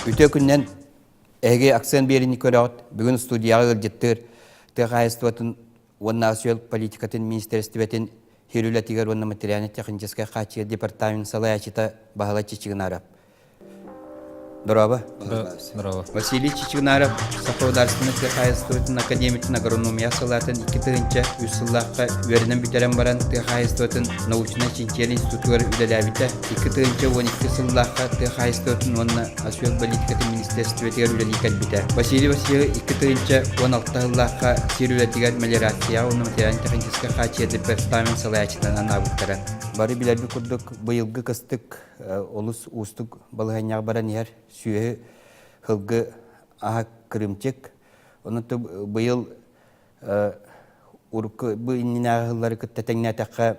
Үтүө күннэн эһиги акцент биэриини көрөҕүт. Бүгүн студияҕа ыалдьыттыыр тыа хаһаайыстыбатын уонна ас-үөл политикатын министиэристибэтин сир үлэтигэр уонна материально-техническай хааччыйар департамент салайааччыта Баһылай Чичигинаров. Дорообо. Здорово. Василий Чичигинаров Саха государственнай тыа хаһаайыстыбатын академиятын агрономия салаатын 2003 сыллаахха үөрэнэн бүтэрэн баран тыа хаһаайыстыбатын научнай чинчийэр институтугар үлэлээбитэ. 2012 сыллаахха тыа хаһаайыстыбатын уонна ас-үөл политикатын министерствотыгар үлэлии кэлбитэ. Василий Васильевич 2016 сыллаахха сир үлэтигэр мелиорацияҕа уонна материально-техническэй хааччыйа департамент салайааччытынан анаабыттара. Бары билэрбит курдук быйылгы кыстык олус уустук балаһыанньаҕа баран иһэр сүөһү сылгы аһа кырыымчык. Онон быйыл урукку бу иннинээҕи сыллары кытта тэҥнээтэххэ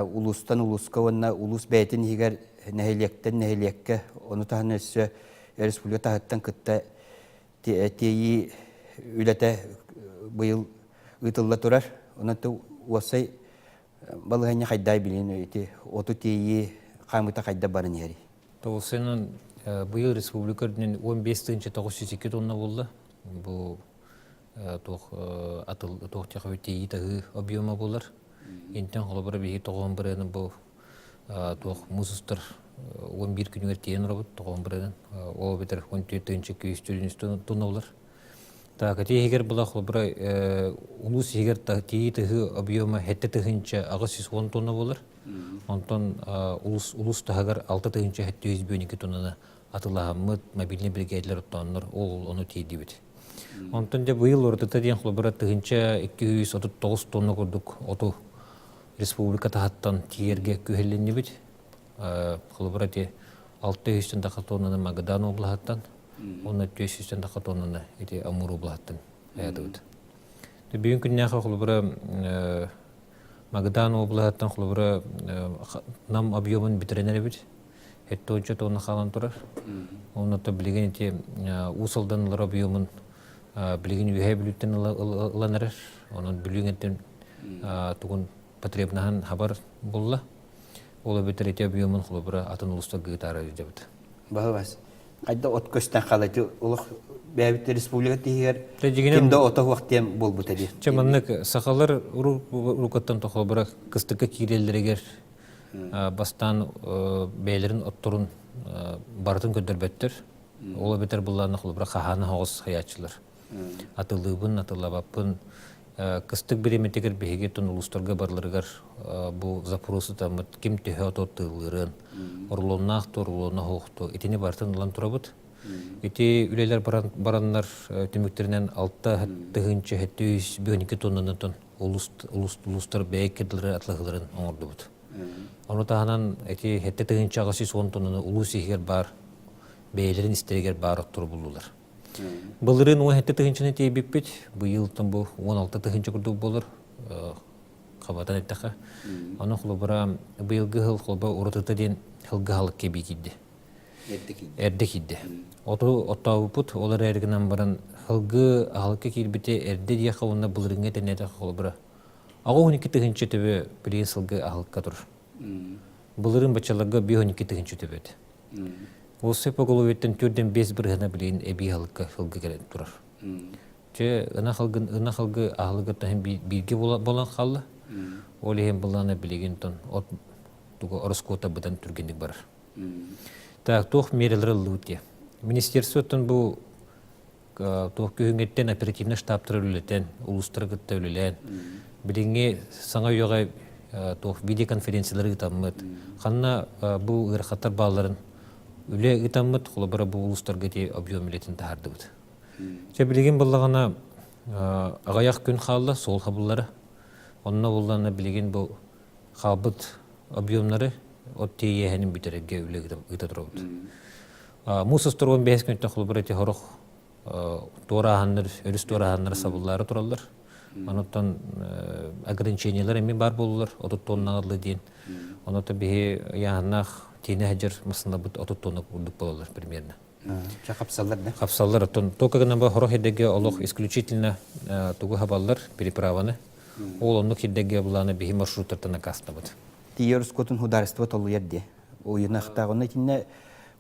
улуустан улууска уонна улуус бэйэтин иһигэр нэһилиэктэн нэһилиэккэ ону таһынан өссө республика таһыттан кытта тиэйии үлэтэ быйыл ыытылла турар. Онон уопсай балаһыанньа хайдай билин ити оту тиэйии хаамыыта хайда баран иһэрий? Тоҕусынан быйыл республика үрдүнэн 15 902 тонна буолла. Бу туох атыл туох тиэхэ тиэйии таһыы объема буолар. Интэн холобура биһиги тоҕуон бырыаны бу туох муус устар 11 күнүгэр тиийэн олоробут тоҕуон бырыанын. Ол эбэтэр 14 тыһыынча 200 тонна болар. Так, ити иһигэр була холобура улуус иһигэр тиийии тыһыы объема 7 810 тонна буолар. Онтон улус улус таһыгар 6 712 тоннаны атылаһаммыт мобильный бригадалар оттооннор ол ону тиийдибит. Онтон дьэ быйыл уратыта диэн холобура 1239 тонна курдук оту республика таһыттан тиийэргэ күһэллиннибит. Холобура ити 600 таха тоннаны Магадан облаһыттан, уонна 400 таха тоннаны ити Амур облаһыттан аятыбыт. Бүгүн күннээхи холобура Магадан облаһыттан холобура нам объемун бүтэрэн эрэбит. Хеттуонча тонна хаалан турар. Онно билигин ити Уус Алдан ылар объемун билигин Үөһээ Бүлүүттэн ылан эрэр. Онон Бүлүүҥэттэн тугун потребнаһын хабар булла. Ол эбэтэр ити объемун холобура атын улуустарга ыытаары ыдьабыт. Баһылас. Хайда от көстөн хаалай олох бэйэбит республика тиһигэр ким да ото суох диэн буолбута дии. Чэ маннык сахалар уруккаттан холобура кыстыкка киирэллэригэр бастаан бэйэлэрин отторун барытын көрдөрбөттөр. Ол эбэтэр буллааны холобура хаһаана хоҕус хайааччылар. Атылыыбын, атыллабаппын. Кыстык бириэмэтигэр биһиги тун улуустарга барыларыгар бу запрос ытаммыт ким төһө ото тыыллыырын, орлоннаах то, орлона хоохто итини барытын ылан турабыт. Ити үлэлэр бараннар түмүктэринэн 6 712 тоннанытын улуустар бэйэ кирдилери атлаһыларын оҥордубут. Ону таһынан ити 7 810 тоннаны улуус иһигэр баар бэйэлэрин истэригэр баар оттору буллулар. Былырыын 17 тыһыынчаны тиэйбиппит, быйылтан бу 16 тыһыынча курдук буолар хабатан эттэхэ. Ону холобура быйылгы сыл холобура уратыта диэн сылгы халыкка эбии киирдэ. Эрдэ киирдэ. Оту оттообуппут, ол эрээри гынан баран сылгы аһылыкка киирбитэ эрдэ диэххэ уонна былырыыҥҥа тэннэтэх холобура 82 тыһыынча төбө билигин сылгы аһылыкка турар. Былырыын баччаларга 52 тыһыынча төбө этэ. Уоссай поголовьеттан төрдөн бес бырыһына билигин эбии аһылыкка сылгы кэлэн турар. Чэ, ынах алгын ынах алгы аһылыгы таһын бииргэ буолан хаалла. Ол иһин былаана билигин тон от тугу ороскуота быдан түргэнник барар. Так, туох мералар ыллыбыт диye. Министерствоттан бу туох күһүҥҥэттэн оперативный штабтары үлэлэтэн, улуустары кытта үлэлээн, билиҥҥи саҥа үйэҕэ туох видеоконференциялары ыытаммыт, ханна бу ыарахаттар баалларын үлэ ыытаммыт, холобура бу улуустарга ити объем үлэтин таһаардыбыт. Чэ билигин буллаҕына аҕыйах күн хаалла суол хабыллара. Онно буллана билигин бу хаалбыт объемнары от тиэйиэһэнин бүтэрэргэ үлэ ыыта турабыт. Муус устар 15 күнтэн холобура ити сорох туорааһыннар, өрүс туорааһыннара сабыллаары тураллар. Онуттан ограничениелар эмиэ баар буоллулар, 30 тоннаҕа диэн. Онуттан биһи ыйааһыннаах тиэнэ сылдьар массыыналарбыт 30 тонна курдук буолаллар примерно. Чэ хапсаллар да? Хапсаллар. Оттон только гына бу сорох эдэгэ олох исключительно тугу хабаллар, переправаны. Ол оннук сирдэргэ былаана биһи маршруттартан акаастабыт. Тиийэр ускутун судаарыстыба толуйар дии. Уйунахтаах. Онно итиннэ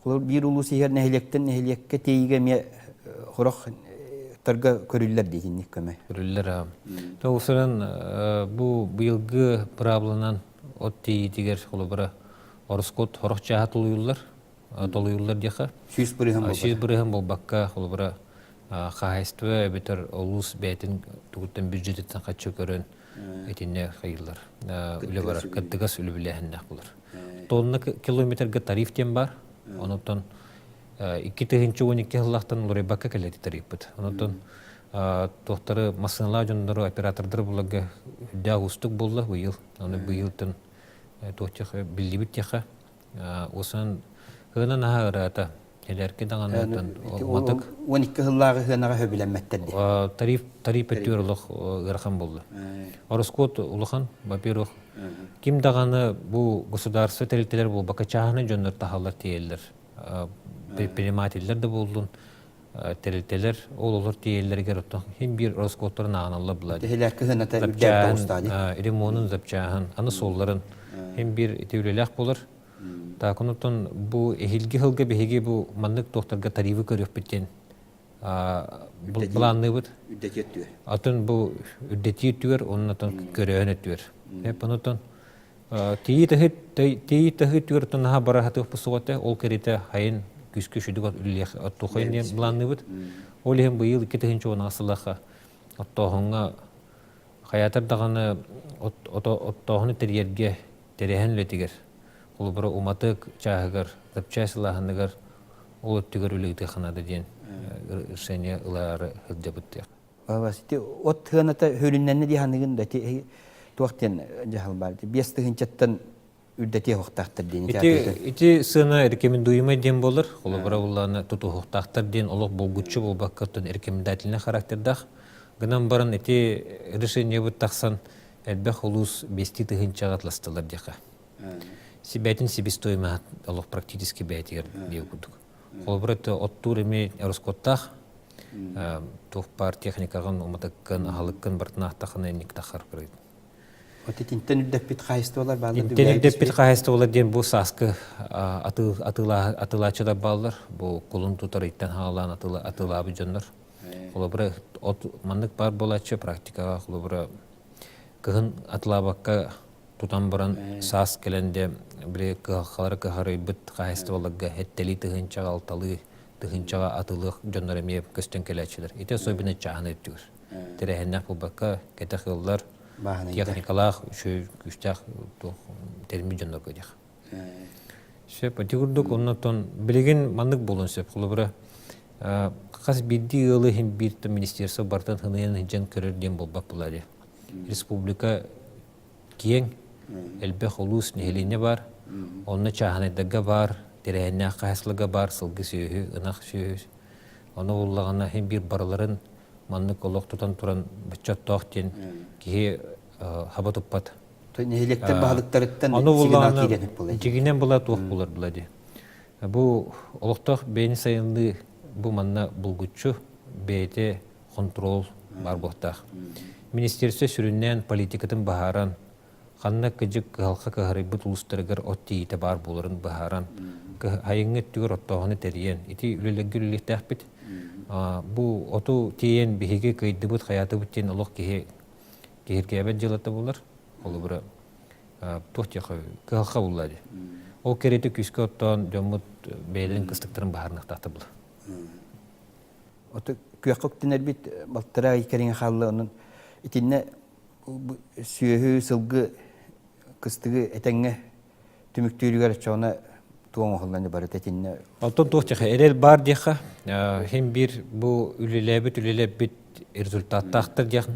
биир улуус иһэр нэһилиэктэн нэһилиэккэ тиийиигэ эмиэ хорох тарга көрүллэр дии итинник көмө. Көрүллэр. Тоҕусуран бу быйылгы быраабыланан от тиийиитигэр холобура ороскуот хорох чааһа толуйуллар толуйуллар диэхэ. 100 бырыһыан болбакка. 100 бырыһыан болбакка холобура хаһаайыстыба эбэтэр улуус бэйэтин тугуттан бюджетиттэн хаччы көрөн итиннэ хайыллар үлэ барар кыттыгас үлүбүлээһиннээх булар. Тонна километрга тариф диэн бар. Онотон 2012 сыллаахтан уларыйбакка кэлэти тарифпыт. Онотон туохтары массыыналаах дьоннору оператордары буларга үрдээх уустук буолла быйыл. Аны быйылтан туох биллибит тиэхэ Усан һыана наһаа ыраата. Элэрки даҕаны уматык. 12 сыллааҕы һыанаҕа сөбүлэммэттэр дии. Тариф тариф өттүгэр олох ыарахан буолла. Ороскуот улахан, во-первых, ким даҕаны бу государство тэрилтэлэр буолбакка чааһынай дьоннор таһаллар тиийэллэр. Предпринимателлэр да буоллун, тэрилтэлэр ол олор тиийэллэригэр оттон хин биир ороскуоттарын ааҕыналлар була. Тэһилэр кыһыната үрдээх тоҕустаа дии. Ремонун запчааһын, аны суолларын хин биир ити үлэлээх болар. Так, онутон бу эһилги сылга биһиги бу маннык туохтарга тарифы көрүөхпүт диэн былаанныыбыт. Үрдэтии өттүгэр. Атын бу үрдэтии өттүгэр, оннотон көрөөн өттүгэр. Онутон Тиий таһы түөртөн наһаа бара сатыахпыт суоҕа ол кэриэтэ хайын күүскэ сүдүк үлэлиэх оттуохайын диэн былаанныыбыт. Ол иһин быйыл 2010 сыллаахха оттооһуҥҥа хайаатар даҕаны оттооһуну тэрийэргэ тэрээһин үлэтигэр холобура уматык чааһыгар запчасть ылааһыныгар ол өттүгэр үлэ ыытыахха наада диэн решение ылаары сылдьабыт диэх. Ити от сыаната хөлүннэннэ дии саныгын да ити туох диэн дьаһал баар 5 тыһыынчаттан үрдэтиэ уохтаахтар диэн ити ити сыана рекомендуемый диэн буолар. Холобура буллаана тутуһуохтаахтар диэн олох булгуччу буолбакка оттон рекомендательный характердаах. Гынан баран ити решениебыт тахсан элбэх улуус бестии тыһыынчаҕа атластылар диэхэ. Сибэтин себестоимость олох практически бэйэтигэр диэ курдук. Холобура оттуур эми ороскуоттаах туох баар техникаҕын, уматыккын, аһылыккын барытын аахтаххына инник таххар кырыйт. Вот итинтэн үрдэппит хаһайыстыбалар бааллар. Итинтэн үрдэппит хаһайыстыбалар диэн бу сааскы атыылааччылар бааллар. Бу кулун тутар ыйтан хаалаан атыылаабыт дьоннор. Холобура, от маннык баар буолааччы практикаҕа холобура кыһын атылаабакка тутан баран саас кэлэн де били кыһалҕалары кыһарыйбыт хаһайыстыбаларга эттэлии тыһыынчаҕа алталыы тыһыынчаҕа атылыах дьоннор эмиэ көстөн кэлээччилэр. Ити особенно чааһынай өттүгэр. Тэрээһиннээх буолбакка кэтэх ыаллар техникалаах, үчүгэй күүстээх туох тэриммит дьоннорго диэх. Сөп, ити курдук оннотон билигин маннык буолуон сөп. Холобура, хас биирдии ыалы иһин биир министерство барытын хыныйан сылдьан көрөр диэн буолбат буолаа дии. Республика киэҥ, элбэх улуус, нэһилиэнньэ баар. Онно чааһынайдарга баар, тэрээһиннээх хаһаайыстыбаларга баар сылгы сүөһү, ынах сүөһү. Ону буллаҕына иһин биир барыларын маннык олох тутан туран боччоттоох диэн киһи хаба туппат. Нэһилиэктэр баһылыктарыттан Ону буллаҕына дьигинэн була туох булар була дии. Бу олохтоох бэйэни сайынныы бу манна булгуччу бэйэтэ хонтуруол баар буолуохтаах. Министерство сүрүннээн политикатын быһааран, ханна кыдьык кыһалҕа кыһарыйбыт улуустарыгар от тиийиитэ баар буоларын быһааран, айыҥҥы өттүгэр оттооһуну тэрийэн, ити үлэлэргэ үлэлиэхтээхпит. Бу оту тиэйэн биһиги кыайдыбыт, хайаатыбыт диэн олох киһи киһиргээбэт дьыалата буолар. Холобура, туох диэхэ кыһалҕа булла дии. Ол кэриэтэ күүскэ оттоон дьоммут бэйэлэрин кыстыктарын быһаарыныахтаахтар буолар. Ото күөххэ үктэнэрбит балтараа ый кэриҥэ хаалла онон итиннэ сүөһү сылгы кыстыгы этэҥҥэ түмүктүүрүгэр оччоҕуна туох оҥоһуллан барыта итиннэ Оттон туох диэхэ эрэл баар диэхэ хин биир бу үлэлээбит үлэлэппит результаттаахтар диэх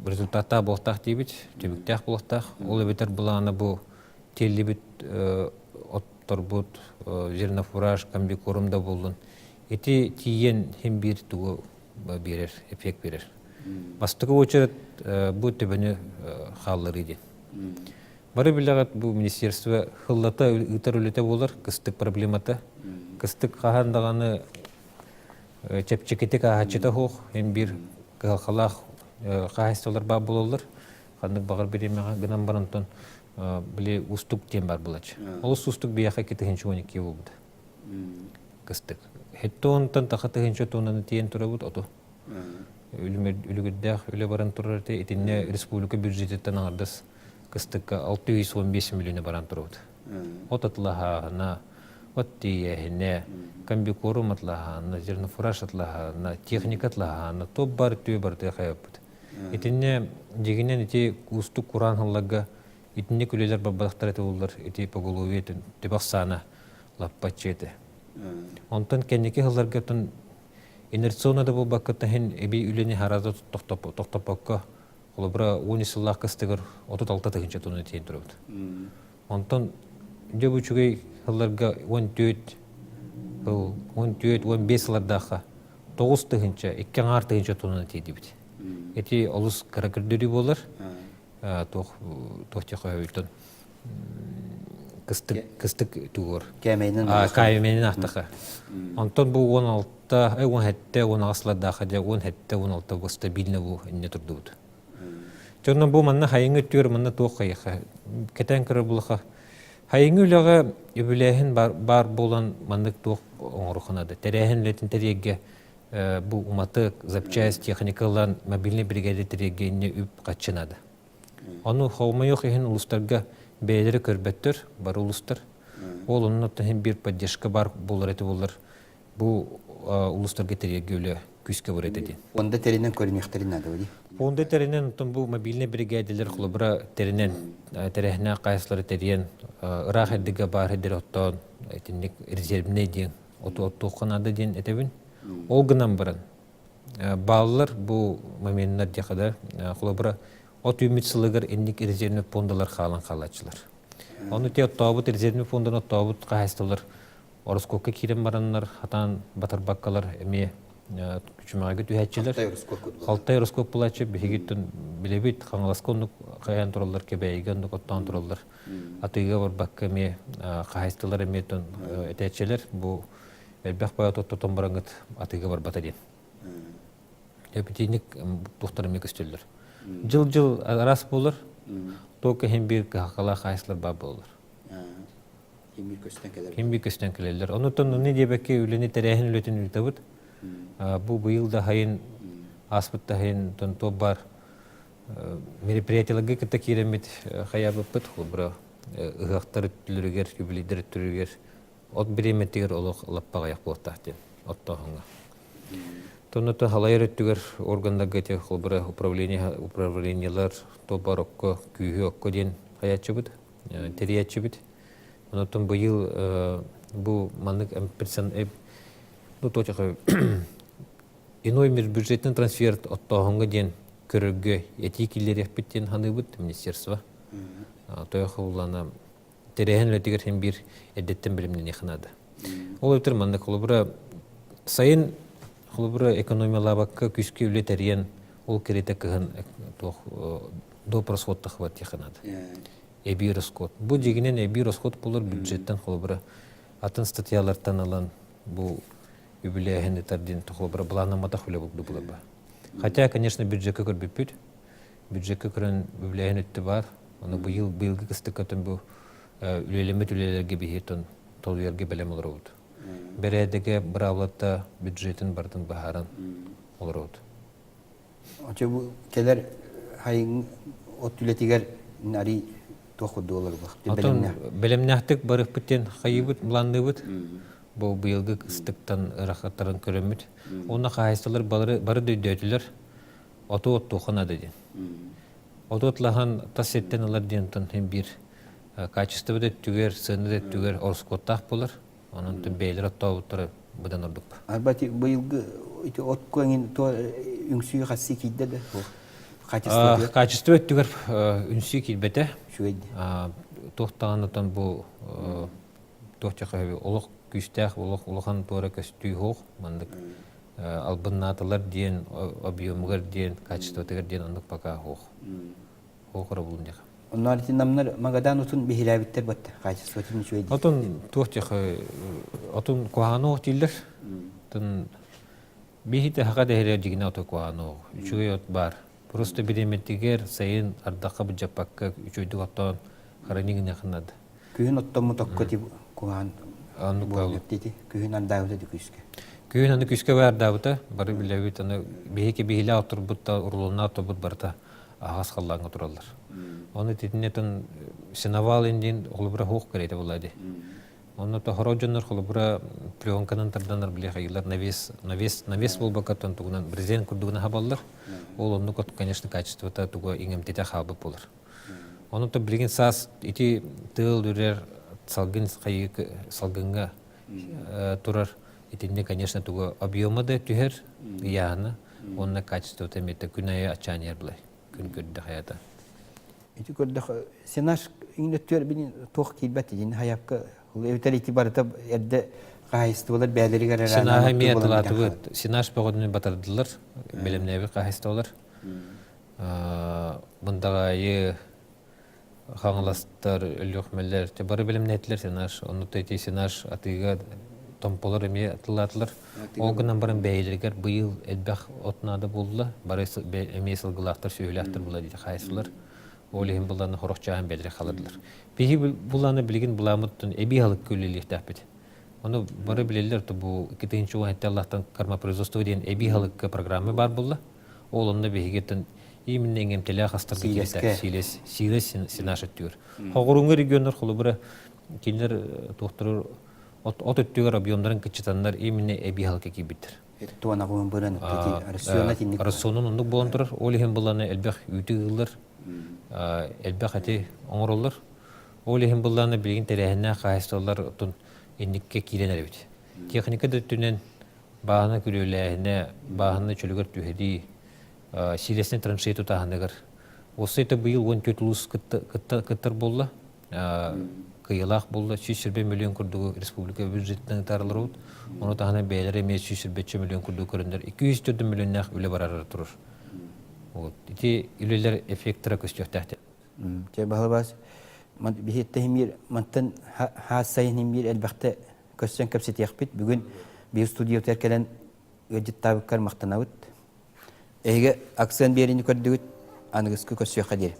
результаттаах буолуохтаах диибит түмүктээх буолуохтаах ол эбэтэр былаана бу тиэллибит отторбут зернофураж комбикорм да буоллун Ити тиийэн син биир тугу биэрэр, эффект биэрэр. Бастакы очередь бу төбөнү хаалларыы диэн. Бары билэҕит бу министерство хыллата ыытар үлэтэ буолар, кыстык проблемата. Кыстык хаһан даҕаны чэпчэкитик ааһаччыта суох, эн биир кыһалҕалаах хаһаайыстыбалар баар буолаллар. Ханнык баҕар бириэмэҕэ гынан баран онтон били устук диэн бар булач. Олус устук биһиэхэ 2012 буолбута. Кыстык. Хетте онтон таха тыһынча туонаны тиэн турабыт оту. Үлүгүрдээх үлэ баран турар этэ. Итиннэ республика бюджетиттэн аҥардас кыстыкка 615 миллиона баран турабыт. От атлаһааһына, от тиийээһинэ, комбикорум атлаһаана, зернофураж атлаһаана, техника атлаһаана, топ бар түө барытыга хайаппыт. Итиннэ дьигинэн ити уустук кураан сылларга итинник үлэлэр барбатахтар этэ буоллар ити поголовье түбэх саана лаппаччы этэ. Онтон кэнники сылларга инерционно да буолбакка таһын эбии үлэни хараата тохтоппокко холобура 10 сыллаах кыстыгар 36 тыһыынча тонна тиийэн турабыт. Онтон дьэ бу үчүгэй сылларга 14 сыл 14-15 сыллардаахха 9 тыһыынча, икки аҥаар тыһыынча тонна тиийдибит. Ити олус кыра көрдөрүү буолар. Туох туох диэххэ кыстык кыстык тугур. Кээмэйинэн кээмэйинэн аахтаха. Онтон бу 16, 17, 18 сыллардаахха дьэ 17, 16 бу стабильно бу инньэ турдубут. Дьонно бу манна хайыҥы өттүгэр манна туох хайыха кэтээн көрөр булаха хайыҥы үлэҕэ үбүлээһин бар, баар буолан маннык туох оҥоруха наада. Тэрээһин үлэтин тэрийэргэ бу уматык, запчасть, техника ылан мобильный бригада тэрийэргэ инньэ үп хаччы наада. Ону хомойуох иһин улуустарга бэйэлэрэ көрбөттөр, бары улуустар. Ол онно иһин биир поддержка бар буолар эти буолар бу улуустарга тэрийэргэ үлэ күүскэ бар этэ диэн. Фонда тэринэн көрүнүөхтэрин наада дии. Фонда тэринэн оттон бу мобильный биригээдэлэр холобура тэринэн тэрээһинээх хаайыслары тэрийэн ыраах эрдигэ баар сирдэри оттоон итинник резервнэй диэн оту оттуохха наада диэн этэбин. Ол гынан баран бааллар бу моменнар диэхэ да холобура от үүммүт сылыгар инник резервный фондалар хаалан хаалааччылар. Ону те оттообут резервный фонданы оттообут хаһаайыстыбалар ороскуокка киирэн бараннар хатаан батарбаккалар эмиэ күчүмэҕэйгэ түһээччилэр. Халтай ороскуот булааччы биһигиттэн билэбит Хаҥаласка оннук хайаан тураллар, Кэбээйигэ оннук оттоон тураллар. Атыыга барбакка эмиэ хаһаайыстыбалар эмиэ этээччилэр бу элбэх баайы тоттотон бараҥҥыт атыыга барбата диэн. Эпитиник туохтар эмиэ көстөллөр. Дьыл-дьыл араас буолар, туох иһин биир кыһалҕалаах хаһаайыстыбалар баар буолаллар. Ким биир көстөн кэлэр. Ким биир көстөн кэлэллэр. Онутан ону диэбэккэ үлэни тэрээһин үлэтин ыытабыт. Бу быйыл да хайын ааспыт да хайын туох баар мероприятиеларга кытта киирэммит хайаабыппыт холобура ыһыахтар өттүлэригэр, юбилейдар өттүлэригэр от бириэмэтигэр олох лаппаҕайах буолуохтаах диэн оттооһуҥҥа. Тонното халайар өттүгэр органнарга ити холобура управление управлениелар туох окко күүһү окко диэн хайааччыбыт тэрийээччибит. Онотон быйыл бу маннык ну точка иной межбюджетный трансфер оттооһуҥҥа диэн көрөргө этии киллэриэхпит диэн саныыбыт министерство. Тойох улана тэрээһин үлэтигэр син биир эрдэттэн бэлэмнэниэххэ наада. Ол эбэтэр маннык холобура сайын холобура экономиялаабакка күүскэ үлэ тэрийэн ол кэриэтэ кыһын туох доп расходтах диэххэ наада. Эбии расход. Бу дьигинэн эбии расход буолар бюджеттен холобура атын статьялартан ылан бу үбүлээһин ытар диэн холобура былааннамматах үлэ булду булар Хотя, конечно, бюджекка көрбүппүт. Бюджекка көрөн үбүлээһин өттө бар. Аны быйыл быйылгы кыстыкка бу үлэлэммит үлэлэргэ биһи толуйарга бэлэм олоробут. Бэрээдэгэ быраабылата бюджетин барытын быһааран олоробут. Очо бу кэлэр хайын от үлэтигэр ари туох курдук олорбах. Отон бэлэмнээхтик барыхпыт диэн хайыыбыт, былаанныыбыт. Бу быйылгы кыстыктан ырахаттарын көрөммүт. Уонна хаһаайыстыбалар бары, бары да өйдөөтүлэр. Оту оттуохха наада диэн. Оту отлаһан тас сиртэн ылар диэн онтон биир качество да өттүгэр, сыана да өттүгэр ороскуоттаах буолар. Онон бэйэлэр оттообуттара быдан ордук. Арба ити быйылгы ити от көҥүн то үҥсүү хасси киирдэ да качество качество өттүгэр үҥсүү киирбэтэ. Туох даҕаны отон бу туох олох күүстээх олох улахан туора көстүү суох маннык албыннаатылар диэн объемугар диэн качествотыгар диэн оннук пока суох суох эрэ булун диэхэ Онно ити намнар Магадан утун биһирээбиттэр батта качествотын үчүгэй Отун туох диэхэ отун куһаҕаны ох дииллэр отун биһите хака дэһэрэ дьигинэ ото куһаҕаны ох үчүгэй от бар. Просто бириэмэтигэр сайын ардахха былдьаппакка үчүгэйдик оттоон хранить гыныахха наада. Күһүн оттоммут окко ти куһаан буолуот дии. Күһүн ардаабыта ди күүскэ. Күһүн аны күүскэ ардаабыта. Бары билэбит аны биһиги биһилээх отторбут да урулуннаах отторбут барыта аһаҕас халлааҥҥа тураллар. Оны итиннэтэн сеновал индин холобура хуох кэриэтэ буолла ди. Онно тоһоро дьоннор холобура пленканан тарданар били хайылар навес навес навес буолбаккаттан тугунан брезент курдугуна хабаллар. Ол оннук конечно качествота туга иҥэмтитэ хаалбыт буолар. Онон то билигин саас ити тыал үрэр салгын хайыы салгыҥҥа турар итиннэ конечно туга объема да түһэр ыйааһына уонна качествота эмиэ күн айы ачаан иһэр былай күн көрдөх хайата. Ити көрдөх сенаж иҥнөттүөр бини туох киирбэт дин хайапка эбэтэр ити барыта эрдэ хаһайыстыбалар бээлэригэр эрэ Сенаж эмиэ тылаатыбыт сенаж бөҕөтүнү батардылар бэлэмнээбит хаһайыстыбалар Мындаҕаайы Хаҥаластар, Өлүөхүмэлэр бары бэлэмнээтилэр сенаж. Онно ити сенаж атыыга томполор эмиэ атыллаатылар. Ол гынан баран бэйэлэригэр быйыл элбэх от наада буолла. Бары эмиэ сылгылаахтар, сүөһүлээхтэр була диэтэ хаайсылар. Ол иһин булланы хорох чааһын бэйэлэрэ халадылар. Биһи булланы билигин буламмыттан эбии халыкка үлэлиэхтээхпит. Ону бары билэллэр, бу 2017 Аллахтан кормопроизводство диэн эбии халыкка программа бар буолла. Ол онно биһигиттэн именно иҥэмтэлээх астарга кииртэ сиилэс сиилэс сенаж өттүгэр. Хоҕуруҥҥа регионнар холобура кинилэр туохтарыр от от өттүгэр объемнарын кыччатаннар именно эбии халка киирбиттэр. Туонаҕын быран рациона тинник. Рационун оннук буолан турар. Ол иһин быланы элбэх үүтү ыыллар, элбэх эти оҥороллор. Ол иһин быллааны билигин тэрээһиннээх хаһаайыстыбалар оттон инникке киирэн эрэбит. Техника да өттүнэн бааһына күрүөлээһинэ, бааһына чөлүгэр түһэрии, сиилэсинэй траншея тутааһыныгар. Уоссайта быйыл 14 улуус кыттар буолла, кыайыылаах буолла, 120 миллион курдугу республика бюджетынан ытаарылар Ону таһынан бэйэлэрэ эмиэ 120 миллион курдук көрөннөр 204 миллионнаах үлэ барара турар. Вот. Ити үлэлэр эффектара көстүөхтээхтэр. Чэ баһылабаас биһиэттэ химиир мантан хаас сайын химиир элбэхтэ көрсөн кэпсэтиэхпит. Бүгүн биир студиятыгар кэлэн ыалдьыттаабыккар махтанабыт. Эһиги акцент биэриини көрдүгүт, аныгыскы көрсүөххэ диэри.